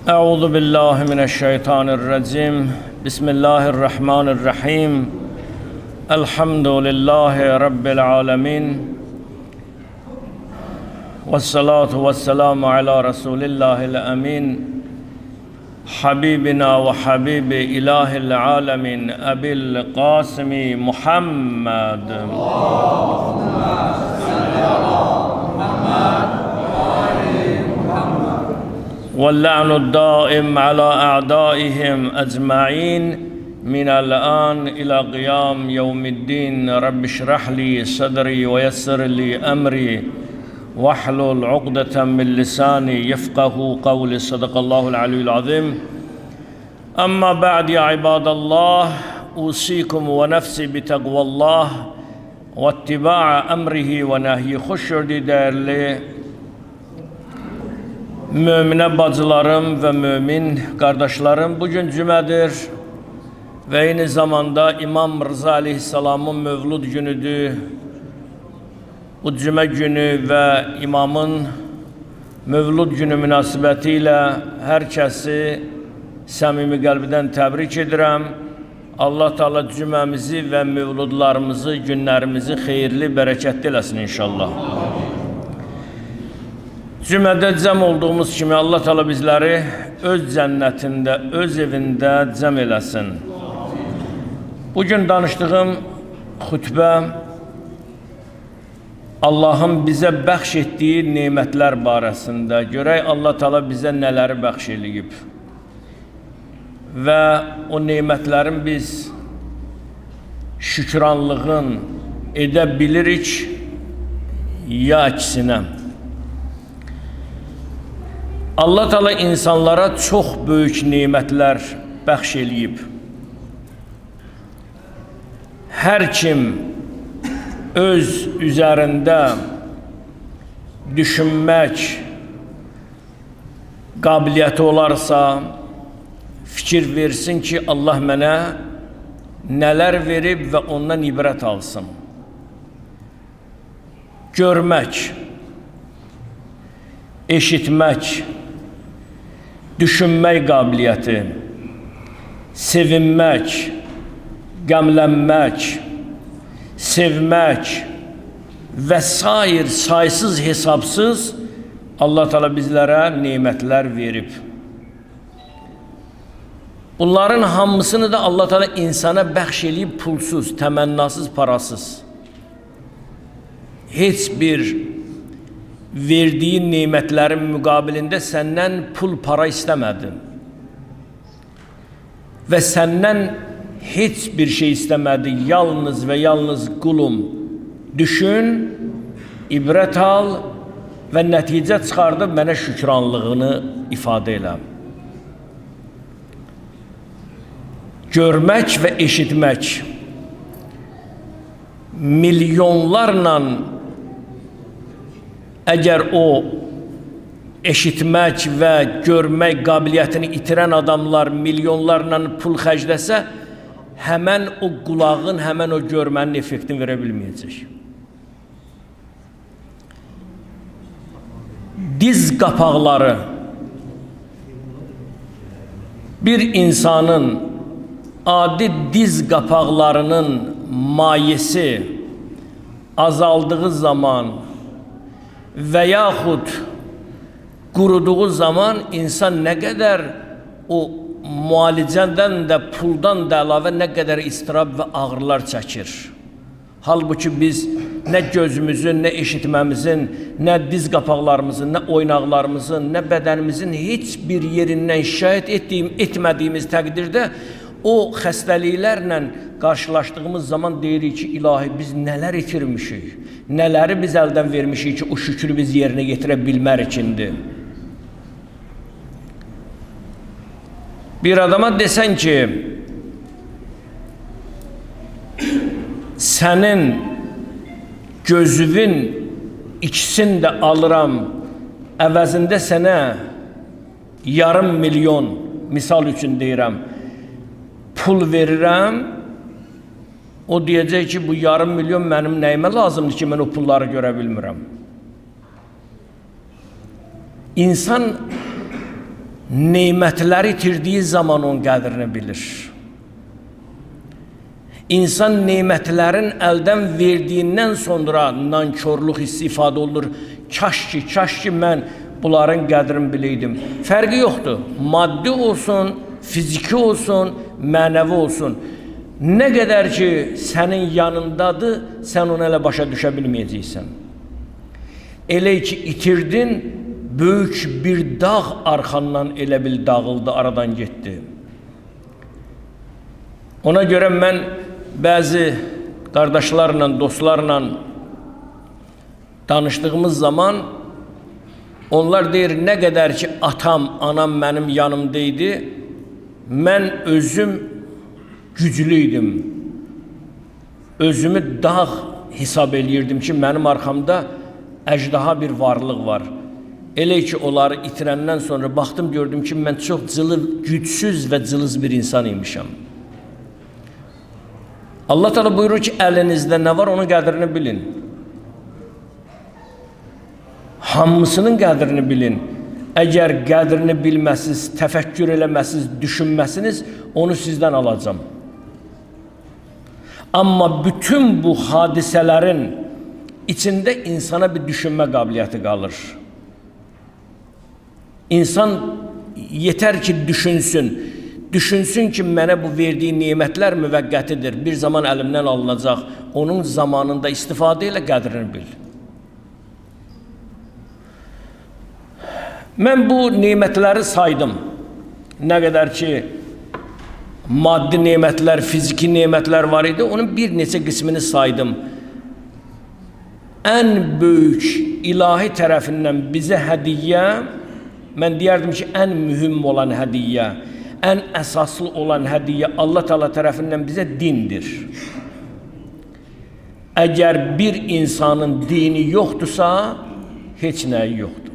Euzu billahi mineşşeytanirracim. Bismillahirrahmanirrahim. Elhamdülillahi rabbil alamin. Vessalatu vesselamu ala Resulillahil amin. Habibina ve habibi ilahil alemin Ebil Kasimi Muhammed. واللعن الدائم على أعدائهم أجمعين من الآن إلى قيام يوم الدين. رب اشرح لي صدري ويسر لي أمري واحلل عقدة من لساني يفقه قولي. صدق الله العلي العظيم. أما بعد، يا عباد الله، أوصيكم ونفسي بتقوى الله واتباع أمره ونهيه. Xoş gördük değerli möminə bacılarım və mömin qardaşlarım. Bugün cümədir və eyni zamanda İmam Rıza Aleyhisselamın mövlud günüdür. Bu cümə günü və imamın mövlud günü münasibəti ilə hər kəsi səmimi qəlbdən təbrik edirəm. Allah Teala cüməmizi və mövludlarımızı, günlərimizi xeyirli, bərəkətli eləsin inşallah. Cümədə cəm olduğumuz kimi Allah Teala bizləri öz cənnətində, öz evində cəm eləsin. Bugün danışdığım xütbə Allahın bizə bəxş etdiyi nemətlər barəsində. Görək Allah Teala bizə nələri bəxş eləyib və o nemətlərin biz şükranlığın edə bilirik ya əksinə. Allah Teala insanlara çox böyük nemətlər bəxş eləyib. Hər kim öz üzərində düşünmək qabiliyyəti olarsa, fikir versin ki, Allah mənə nələr verib və ondan ibrət alsın. Görmək, eşitmək, düşünmək qabiliyyəti, sevinmək, qəmlənmək, sevmək və sair saysız hesabsız Allah Teala bizlərə nemətlər verib. Bunların hamısını da Allah Teala insana bəxş eləyib pulsuz, təmənnasız, parasız. Heç bir verdiyi nemətlərin müqabilində səndən pul, para istəmədi. Və səndən heç bir şey istəmədi. Yalnız və yalnız qulum, düşün, ibrət al və nəticə çıxardıb mənə şükranlığını ifadə elə. Görmək və eşitmək milyonlarla, əgər o eşitmək və görmək qabiliyyətini itirən adamlar milyonlarla pul xərcləsə, həmən o qulağın, həmən o görmənin effektini verə bilməyəcək. Diz qapaqları bir insanın adi diz qapaqlarının mayesi azaldığı zaman və yaxud quruduğu zaman insan nə qədər o müalicədən də, puldan da əlavə nə qədər istirab və ağrılar çəkir. Halbuki biz nə gözümüzün, nə eşitməmizin, nə diz qapaqlarımızın, nə oynaqlarımızın, nə bədənimizin heç bir yerindən şikayət etmədiyimiz təqdirdə o xəstəliklərlə qarşılaşdığımız zaman deyirik ki, ilahi biz nələr itirmişik, nələri biz əldən vermişik ki, o şükrü biz yerinə yetirə bilmərik indi. Bir adama desən ki, sənin gözünün ikisini də alıram, əvəzində sənə 500.000, misal üçün deyirəm, pul verirəm, o deyəcək ki, bu 500.000 mənim nəyimə lazımdır ki, mən o pulları görə bilmirəm. İnsan nemətləri itirdiyi zaman onun qədrini bilir. İnsan nemətlərin əldən verdiyindən sonra nankorluq hissi ifadə olunur. Kaş ki, kaş ki mən bunların qədrini biləydim. Fərqi yoxdur. Maddi olsun, fiziki olsun, mənəvi olsun. Nə qədər ki sənin yanındadır, sən onu elə başa düşə bilməyəcəksən. Elə ki itirdin, böyük bir dağ arxandan elə bil dağıldı, aradan getdi. Ona görə mən bəzi qardaşlarla, dostlarla danışdığımız zaman onlar deyir, nə qədər ki atam, anam mənim yanımda idi, mən özüm güclü idim. Özümü dağ hesab eləyirdim ki, mənim arxamda əjdaha bir varlıq var. Elə ki, onları itirəndən sonra baxdım, gördüm ki, mən çox gücsüz və cılız bir insan imişəm. Allah Teala buyurur ki, əlinizdə nə var, onun qədrini bilin. Hamısının qədrini bilin. Əgər qədrini bilməsiz, təfəkkür eləməsiz, düşünməsiniz, onu sizdən alacam. Amma bütün bu hadisələrin içində insana bir düşünmə qabiliyyəti qalır. İnsan yetər ki, düşünsün. Düşünsün ki, mənə bu verdiyi nemətlər müvəqqətidir, bir zaman əlimdən alınacaq. Onun zamanında istifadə ilə qədrini bil. Mən bu nemətləri saydım. Nə qədər ki, maddi nemətlər, fiziki nemətlər var idi, onun bir neçə qismini saydım. Ən böyük ilahi tərəfindən bizə hədiyyə, mən deyərdim ki, ən mühüm olan hədiyyə, ən əsaslı olan hədiyyə Allah Teala tərəfindən bizə dindir. Əgər bir insanın dini yoxdursa, heç nəyi yoxdur.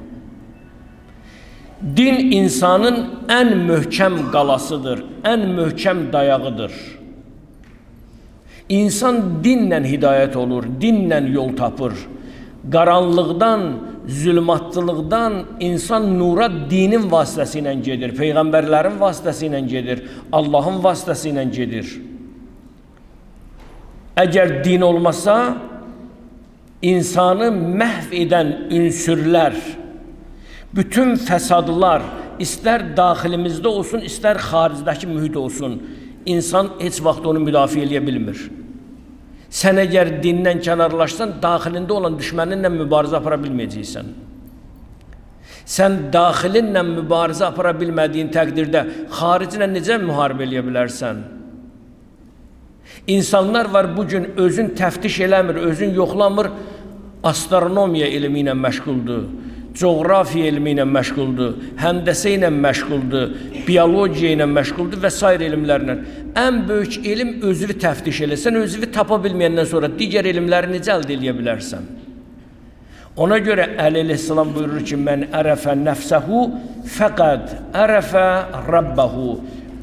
Din insanın ən möhkəm qalasıdır, ən möhkəm dayağıdır. İnsan dinlə hidayət olur, dinlə yol tapır. Qaranlıqdan, zülmatlılıqdan insan nura dinin vasitəsilə gedir, peyğəmbərlərin vasitəsilə gedir, Allahın vasitəsilə gedir. Əgər din olmasa, insanı məhv edən ünsürlər, bütün fəsadlar, istər daxilimizdə olsun, istər xaricdəki mühit olsun, insan heç vaxt onu müdafiə eləyə bilmir. Sən əgər dindən kənarlaşsan, daxilində olan düşməninlə mübarizə apara bilməyəcəksən. Sən daxilinlə mübarizə apara bilmədiyin təqdirdə xariclə necə müharibə eləyə bilərsən? İnsanlar var bugün özün təftiş eləmir, özün yoxlamır, astronomiya elmi ilə məşğuldur, coğrafiya elmi ilə məşğuldur, həndəsə ilə məşğuldur, biologiya ilə məşğuldur və sair elmlərlə. Ən böyük elm özünü təftiş elə. Sən özünü tapa bilməyəndən sonra digər elmləri necə əldə eləyə bilərsən? Ona görə Əli əleyhissalam buyurur ki, mən ərəfə nəfsəhu fəqəd ərəfə rabbəhu.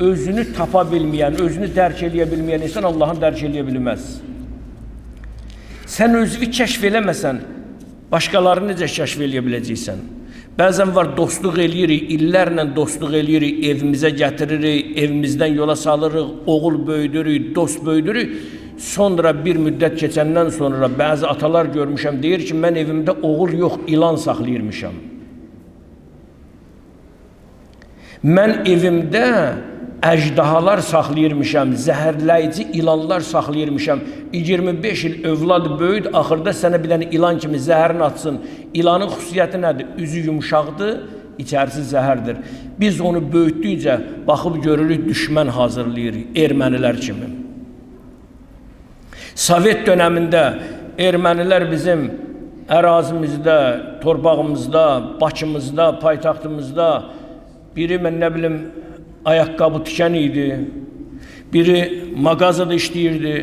Özünü tapa bilməyən, özünü dərk eləyə bilməyən insan Allah'ın dərk eləyə bilməz. Sən özünü kəşf eləməsən, başqalarını necə kəşf eləyə biləcəksən? Bəzən var, dostluq eləyirik, illərlə dostluq eləyirik, evimizə gətiririk, evimizdən yola salırıq, oğul böyüdürük, dost böyüdürük. Sonra bir müddət keçəndən sonra bəzi atalar görmüşəm, deyir ki, mən evimdə oğul yox, ilan saxlayırmışam. Mən evimdə əjdahalar saxlayırmışam, zəhərləyici ilanlar saxlayırmışam. 25 il övlad böyüd, axırda sənə bir dənə ilan kimi zəhərini atsın. İlanın xüsusiyyəti nədir? Üzü yumşaqdır, içərisi zəhərdir. Biz onu böyütdükcə baxıb görürük, düşmən hazırlayırıq, ermənilər kimi. Sovet dönəmində ermənilər bizim ərazimizdə, torpağımızda, Bakımızda, paytaxtımızda biri, mən nə bilim, ayaqqabı tikən idi, biri mağazada işləyirdi,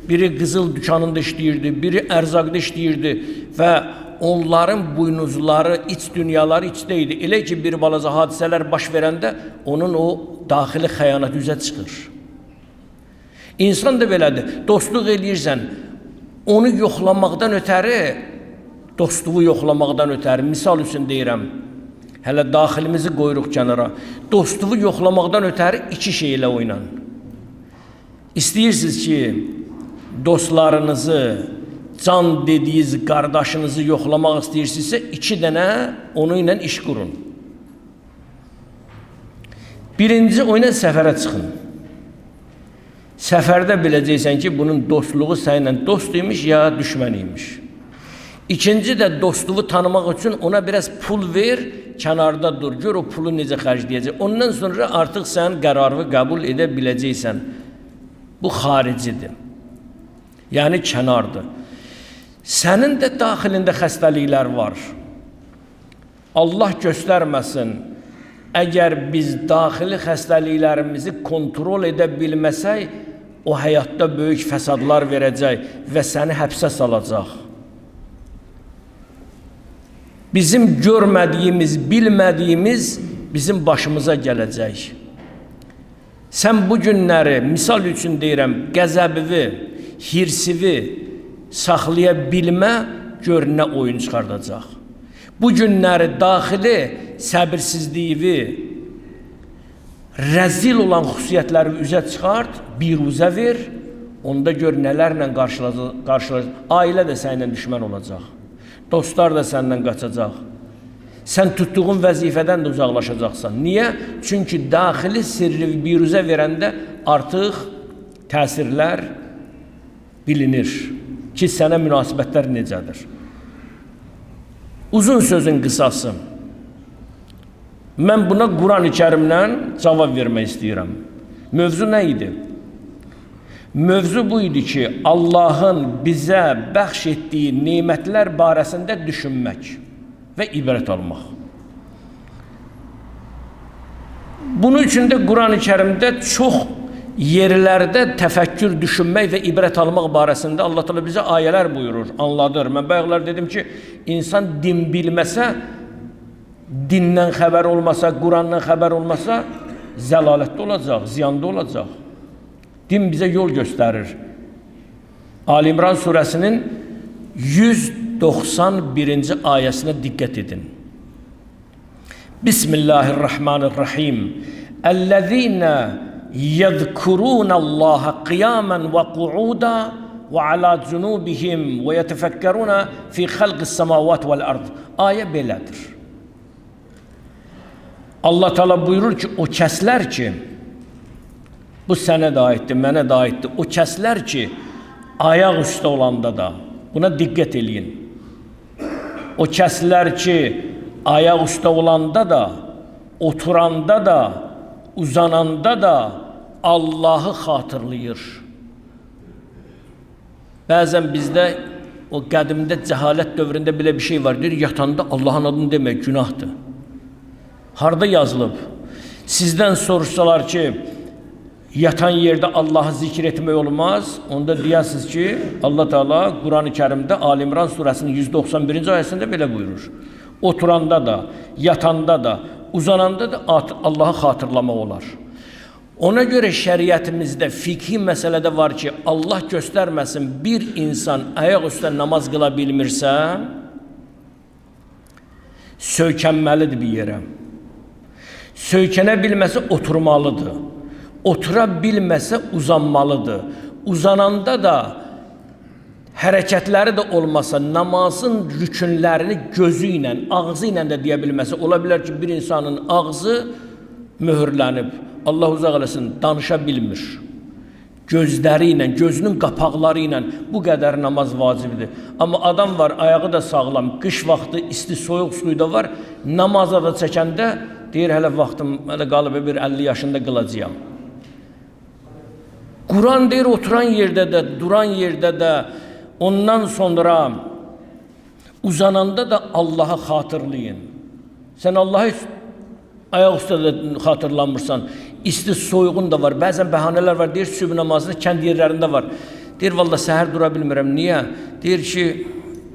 biri qızıl dükanında işləyirdi, biri ərzaqda işləyirdi və onların buynuzları, iç dünyaları içdə idi. Elə ki, bir balaca hadisələr baş verəndə onun o daxili xəyanət üzə çıxır. İnsan da belədir. Dostluq eləyirsən, onu yoxlamaqdan ötəri, dostluğu yoxlamaqdan ötəri, misal üçün deyirəm, Hələ daxilimizi qoyuruq kənara. Dostluğu yoxlamaqdan ötəri iki şey ilə oynan. İstəyirsiniz ki, dostlarınızı, can dediyiniz qardaşınızı yoxlamaq istəyirsinizsə, iki dənə onu ilə iş qurun. Birinci, o ilə səfərə çıxın. Səfərdə biləcəksən ki, bunun dostluğu səninlə dost imiş ya düşmən imiş. İkinci də dostluğu tanımaq üçün ona biraz pul ver, kənarda dur, gör o pulu necə xərcləyəcək. Ondan sonra artıq sən qərarı qəbul edə biləcəksən. Bu xaricidir. Yəni kənardır. Sənin də daxilində xəstəliklər var. Allah göstərməsin, əgər biz daxili xəstəliklərimizi kontrol edə bilməsək, o həyatda böyük fəsadlar verəcək və səni həbsə salacaq. Bizim görmədiyimiz, bilmədiyimiz bizim başımıza gələcək. Sən bu günləri, misal üçün deyirəm, qəzəbivi, hirsivi saxlaya bilmə, gör nə oyun çıxardacaq. Bu günləri daxili səbirsizliyi, rəzil olan xüsusiyyətləri üzə çıxart, biruzə ver, onda gör nələrlə qarşılaşacaq. Ailə də səninlə düşmən olacaq. Dostlar da səndən qaçacaq. Sən tutduğun vəzifədən də uzaqlaşacaqsan. Niyə? Çünki daxili sirri biruzə verəndə artıq təsirlər bilinir ki, sənə münasibətlər necədir. Uzun sözün qısası. Mən buna Quran-ı Kərimdən cavab vermək istəyirəm. Mövzu nə idi? Mövzu bu idi ki, Allahın bizə bəxş etdiyi nemətlər barəsində düşünmək və ibrət almaq. Bunun üçün də Quran-ı Kərimdə çox yerlərdə təfəkkür, düşünmək və ibrət almaq barəsində Allah Teala bizə ayələr buyurur, anladır. Mən bayaqlar dedim ki, insan din bilməsə, dindən xəbər olmasa, Qurandan xəbər olmasa, zəlalətdə olacaq, ziyanda olacaq. Din bizə yol göstərir. Ali İmran surəsinin 191-ci ayəsinə diqqət edin. Bismillahirrahmanirrahim. Əl-ləzīnə yədkurûnəllâhə qiyamən və qu'uda və alə cunubihim və yətəfəkkərûnə fi xalqis səmavət vəl-ərd. Ayə belədir. Allah Teala buyurur ki, o kəslər ki, bu sənə də aiddir, mənə də aiddir. O kəslər ki, ayaq üstə olanda da, buna diqqət eləyin. O kəslər ki, ayaq üstə olanda da, oturanda da, uzananda da Allahı xatırlayır. Bəzən bizdə o qədimdə cəhalət dövründə belə bir şey var. Deyir, yatanda Allahın adını demək günahdır. Harda yazılıb? Sizdən soruşsalar ki, yatan yerdə Allahı zikr etmək olmaz, onda deyəsiniz ki, Allah Teala Quran-ı Kərimdə Ali İmran surəsinin 191-ci ayəsində belə buyurur. Oturanda da, yatanda da, uzananda da Allahı xatırlamaq olar. Ona görə şəriətimizdə fiqhi məsələdə var ki, Allah göstərməsin bir insan ayaq üstə namaz qıla bilmirsə, söykənməlidir bir yerə. Söykənə bilməsə oturmalıdır. Otura bilməsə uzanmalıdır. Uzananda da hərəkətləri də olmasa, namazın rükünlərini gözü ilə, ağzı ilə də deyə bilməsə, ola bilər ki, bir insanın ağzı möhürlənib, Allah uzaq eləsin, danışa bilmir. Gözləri ilə, gözünün qapaqları ilə bu qədər namaz vacibdir. Amma adam var, ayağı da sağlam, qış vaxtı isti, soyuq suyu da var, namaza da çəkəndə deyir, hələ vaxtım, hələ qalıb bir 50 yaşında qılacağam. Quran deyir, oturan yerdə də, duran yerdə də, ondan sonra uzananda da Allahı xatırlayın. Sən Allahı ayaq üstə də xatırlanmırsan. İsti, soyuğun da var. Bəzən bəhanələr var. Deyir, sübh namazını kənd yerlərində var. Deyir, vallah səhər dura bilmirəm. Niyə? Deyir ki,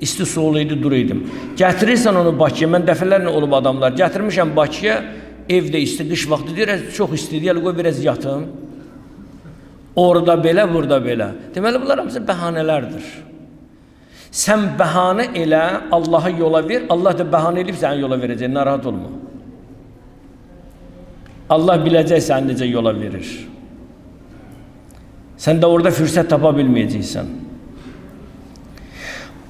isti soğulu idi, duraydım. Gətirirsən onu Bakıya. Mən dəfələrlə olub adamlar. Gətirmişəm Bakıya, evdə isti, qış vaxtı. Deyir, çox isti. Deyir, qoy biraz yatım. Orada belə, burada belə. Deməli, bunlar hamısı bəhanələrdir. Sən bəhanə elə, Allahı yola ver, Allah da bəhanə eləyib səni yola verəcək, narahat olma. Allah biləcək səni necə yola verir. Sən də orada fürsət tapa bilməyəcəksən.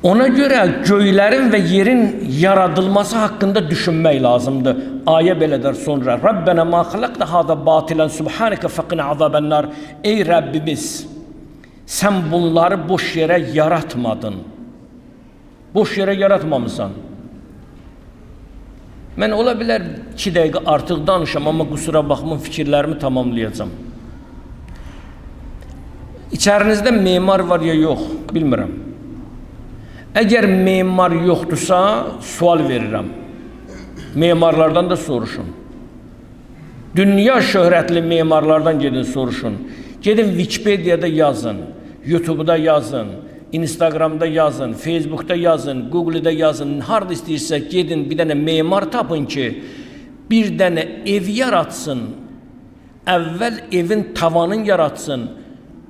Ona görə göylərin və yerin yaradılması haqqında düşünmək lazımdır. Ayə belə der sonra. Rabbena ma xalaqta hada batilan subhaneke faqina azabennar. Ey Rəbbimiz, sən bunları boş yerə yaratmadın. Boş yerə yaratmamısan. Mən ola bilər 2 dəqiqə artıq danışam, amma qusura baxmın, fikirlərimi tamamlayacağam. İçərinizdə memar var ya yox, bilmirəm. Əgər memar yoxdursa, sual verirəm. Memarlardan da soruşun. Dünya şöhrətli memarlardan gedin soruşun. Gedin Wikipedia'da yazın, YouTube'da yazın, Instagram'da yazın, Facebook'da yazın, Google'da yazın. Harda istəyirsə gedin bir dənə memar tapın ki, bir dənə ev yaratsın. Əvvəl evin tavanını yaratsın,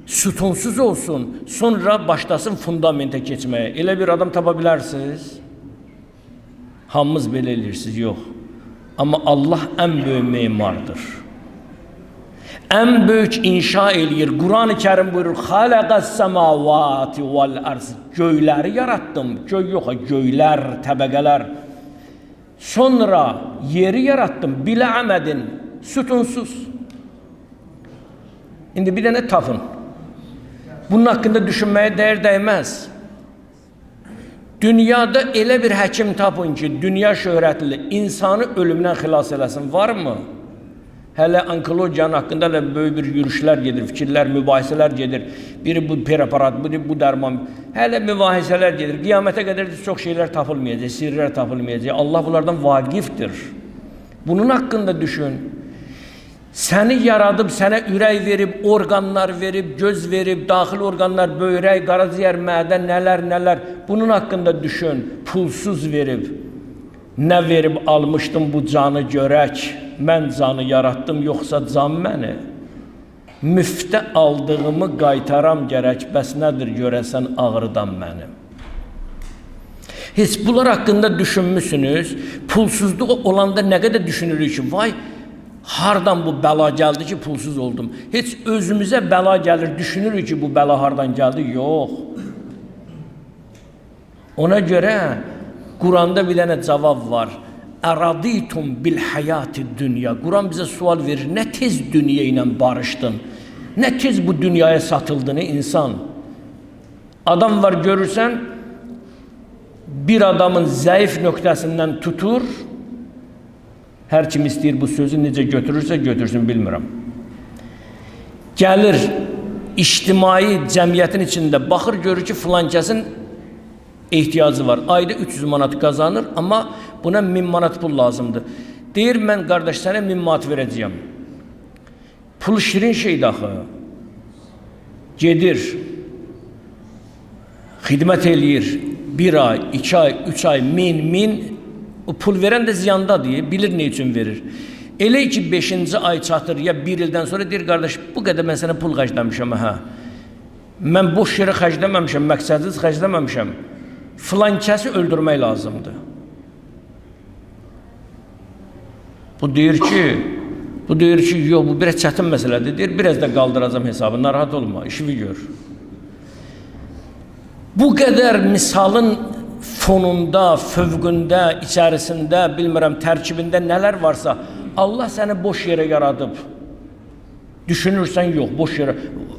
sütunsuz olsun, sonra başlasın fundamentə keçməyə. Elə bir adam tapa bilərsiniz? Hamımız belə eləyirsiniz, yox. Amma Allah ən böyük memardır. Ən böyük inşa eləyir. Quran-ı Kərim buyurur: "Xalaqas semavati vel arz." Göyləri yaratdım. Göy yox, göylər, təbəqələr. Sonra yeri yaratdım. Bilə əmədin, sütunsuz. İndi bir dənə tapın. Bunun haqqında düşünməyə dəyər dəyməz. Dünyada elə bir həkim tapın ki, dünya şöhrətli, insanı ölümdən xilas eləsin. Varmı? Hələ onkologiyanın haqqında hələ böyük bir yürüşlər gedir, fikirlər, mübahisələr gedir. Biri bu preparat, biri bu dərman. Hələ mübahisələr gedir. Qiyamətə qədər də çox şeylər tapılmayacaq, sirrlər tapılmayacaq. Allah bunlardan vaqifdir. Bunun haqqında düşün. Səni yaradıb, sənə ürək verib, orqanlar verib, göz verib, daxil orqanlar, böyrək, qaraciyər, mədə, nələr, nələr. Bunun haqqında düşün. Pulsuz verib. Nə verib almışdım bu canı görək. Mən canı yaratdım, yoxsa can məni? Müftə aldığımı qaytaram gərək, bəs nədir görəsən ağrıdan məni? Heç bunlar haqqında düşünmüsünüz? Pulsuzluq olanda nə qədər düşünürük ki, vay, hardan bu bəla gəldi ki, pulsuz oldum? Heç özümüzə bəla gəlir, düşünürük ki, bu bəla hardan gəldi? Yox. Ona görə Quranda bir dənə cavab var. Əraditum bil həyati dünya. Quran bizə sual verir. Nə tez dünya ilə barışdın? Nə tez bu dünyaya satıldın insan? Adam var görürsən, bir adamın zəif nöqtəsindən tutur. Hər kim istəyir bu sözü necə götürürsə götürsün, bilmirəm. Gəlir ictimai cəmiyyətin içində baxır, görür ki, filan kəsin ehtiyacı var. Ayda 300 manat qazanır, amma buna 1000 manat pul lazımdır. Deyir, mən qardaş sənə 1000 manat verəcəyəm. Pul şirin şeydir axı. Gedir, xidmət eləyir. 1 ay, 2 ay, 3 ay, 1000. O pul verən də ziyandadır, bilir nə üçün verir. Elə ki 5-ci ay çatır ya 1 ildən sonra deyir, qardaş, bu qədər mən sənə pul xərcləmişəm, hə. Mən boş yerə xərcləməmişəm, məqsədsiz xərcləməmişəm. Filan kəsi öldürmək lazımdır. Bu deyir ki, yox, bu biraz çətin məsələdir. Deyir, biraz da qaldıracam hesabı, narahat olma, işini gör. Bu qədər misalın fonunda, fövqündə, içərisində, bilmirəm, tərkibində nələr varsa, Allah səni boş yerə yaradıb. Düşünürsən, yox, boş yerə.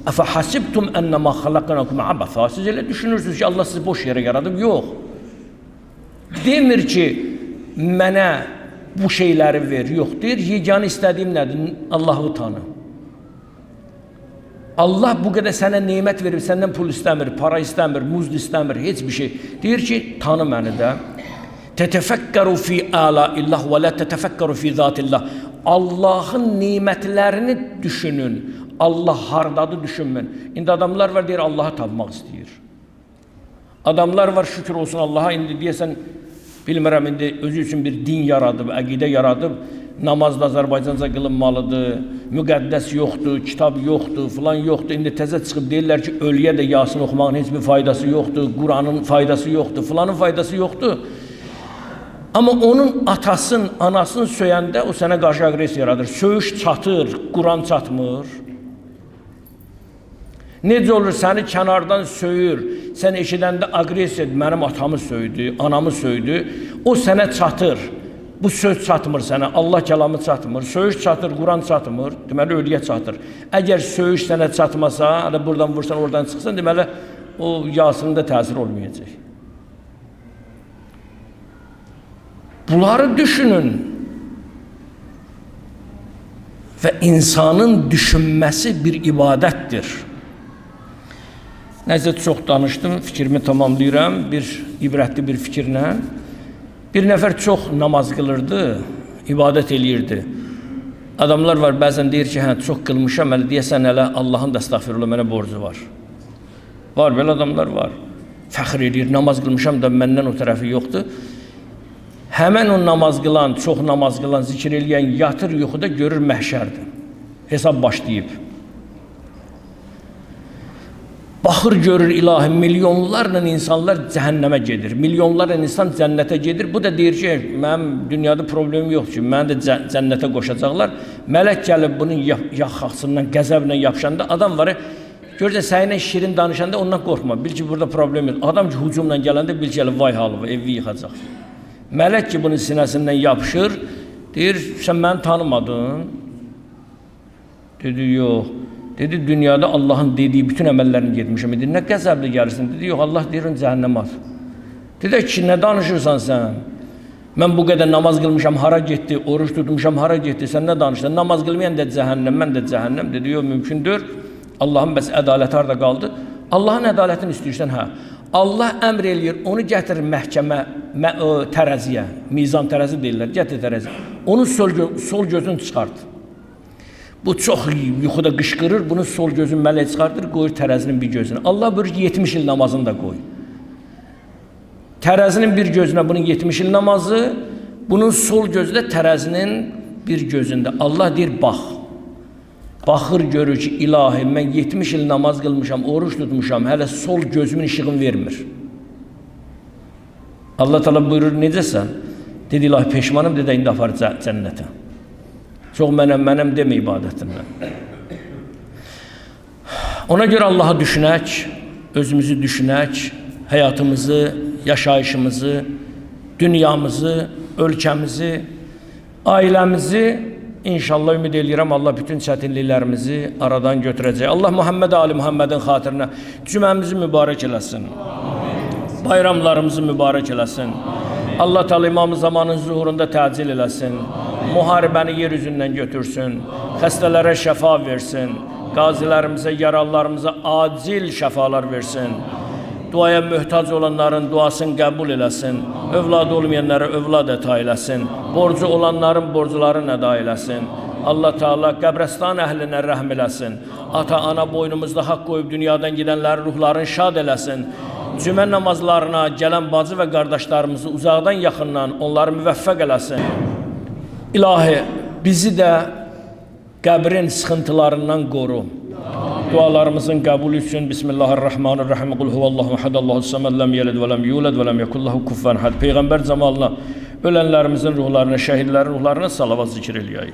Əfə hasibtum ennəmə xalaqnakum abasa. Siz elə düşünürsünüz ki, Allah sizi boş yerə yaradıb. Yox. Demir ki, mənə bu şeyləri ver. Yox, deyir, yeganə istədiyim nədir? Allahı tanı. Allah bu qədər sənə nemət verib, səndən pul istəmir, para istəmir, muzd istəmir, heç bir şey. Deyir ki, tanı məni də. Tətəfəkkəru fi əlâillah və lə tətəfəkkəru fi zâtillah. Allahın nemətlərini düşünün. Allah hardadır düşünmün. İndi adamlar var, deyir, Allahı tapmaq istəyir. Adamlar var, şükür olsun Allaha, indi deyəsən, bilmirəm, indi özü üçün bir din yaradıb, əqidə yaradıb, namaz da Azərbaycanca qılınmalıdır, müqəddəs yoxdur, kitab yoxdur, filan yoxdur. İndi təzə çıxıb deyirlər ki, ölüyə də Yasin oxumağın heç bir faydası yoxdur, Quranın faydası yoxdur, filanın faydası yoxdur. Amma onun atasın, anasını söyəndə o sənə qarşı aqressiya yaradır. Söyüş çatır, Quran çatmır. Necə olur, səni kənardan söyür, sən eşidəndə aqressiya, mənim atamı söydü, anamı söydü, o sənə çatır. Bu söz çatmır sənə, Allah kəlamı çatmır, söyüş çatır, Quran çatmır, deməli ölüyə çatır. Əgər söyüş sənə çatmasa, hələ buradan vursan, oradan çıxsan, deməli o Yasında təsir olmayacaq. Bunları düşünün. Və insanın düşünməsi bir ibadətdir. Nəsə çox danışdım, fikrimi tamamlayıram bir ibrətli bir fikirlə. Bir nəfər çox namaz qılırdı, ibadət eləyirdi. Adamlar var, bəzən deyir ki, hə, çox qılmışam, hələ deyəsən hələ Allahın da əstəğfirullah mənə borcu var. Var, belə adamlar var. Fəxr eləyir, namaz qılmışam da məndən o tərəfi yoxdur. Həmən o namaz qılan, çox namaz qılan, zikr eləyən yatır yuxuda görür məhşərdir. Hesab başlayıb. Baxır görür ilahi, milyonlarla insanlar cəhənnəmə gedir, milyonlarla insan cənnətə gedir. Bu da deyir ki, mənim dünyada problemim yoxdur ki, məni də cənnətə qoşacaqlar. Mələk gəlib bunun yaxasından, qəzəblə yapışanda adam var, görürsən səninlə şirin danışanda ondan qorxma, bil ki, burada problem yoxdur. Adam ki, hücumla gələndə bil ki, vay halı, evi yıxacaq. Mələk ki, bunun sinəsindən yapışır, deyir, sən məni tanımadın. Dedi, yox. Dedi, dünyada Allahın dediyi bütün əməllərini getmişəm. Dedi, nə qəzəbli gəlirsin? Dedi, yox, Allah deyir, onu cəhənnəmə at. Dedi ki, nə danışırsan sən? Mən bu qədər namaz qılmışam, hara getdi? Oruç tutmuşam, hara getdi? Sən nə danışırsan? Namaz qılmayan da cəhənnəm, mən də cəhənnəm. Dedi, yox, mümkündür. Allahın bəs ədaləti harada qaldı? Allahın ədalətini istəyirsən, hə. Allah əmr eləyir, onu gətirir məhkəmə, tərəziyə, mizan tərəzi deyirlər, gətir tərəzi. Onun sol gözünü çıxart. Bu çox yuxuda qışqırır, bunun sol gözünü mələk çıxardır, qoyur tərəzinin bir gözünə. Allah buyurur ki, 70 il namazını da qoy. Tərəzinin bir gözünə bunun 70 il namazı, bunun sol gözü də tərəzinin bir gözündə. Allah deyir, bax. Baxır, görür ki, ilahi, mən 70 il namaz qılmışam, oruç tutmuşam, hələ sol gözümün işığını vermir. Allah Teala buyurur, necəsən? Dedi, ilahi, peşmanım, dedi, indi apar cənnətə. Çox mənəm demə ibadətindən. Ona görə Allah'a düşünək, özümüzü düşünək, həyatımızı, yaşayışımızı, dünyamızı, ölkəmizi, ailəmizi inşallah ümid eləyirəm Allah bütün çətinliklərimizi aradan götürəcək. Allah Muhammed Ali Muhammedin xatirinə cüməmizi mübarək eləsin. Amin. Bayramlarımızı mübarək eləsin. Amin. Allah Teala İmam-ı Zamanın zuhurunda təcil eləsin. Amin. Müharibəni yer üzündən götürsün. Amin. Xəstələrə şəfa versin. Qazilərimizə, yaralılarımıza acil şəfalar versin. Amin. Duaya möhtac olanların duasını qəbul eləsin. Övladı olmayanlara övlad əta eləsin. Borcu olanların borcularını əda eləsin. Allah Teala qəbrəstan əhlinə rəhm eləsin. Ata, ana boynumuzda haqq qoyub dünyadan gedənlərin ruhlarını şad eləsin. Cümə namazlarına gələn bacı və qardaşlarımızı uzaqdan yaxından onları müvəffəq eləsin. İlahi, bizi də qəbrin sıxıntılarından qoru. Dualarımızın qəbulü üçün Bismillahirrahmanirrahim. Qul huvallahu ehad, Allahu samed, ləm yelid və ləm yulad və ləm yekun lehu kufuven ehad. Peyğəmbər camalına, ölənlərimizin ruhlarına, şəhidlərin ruhlarına salavat zikr eləyək.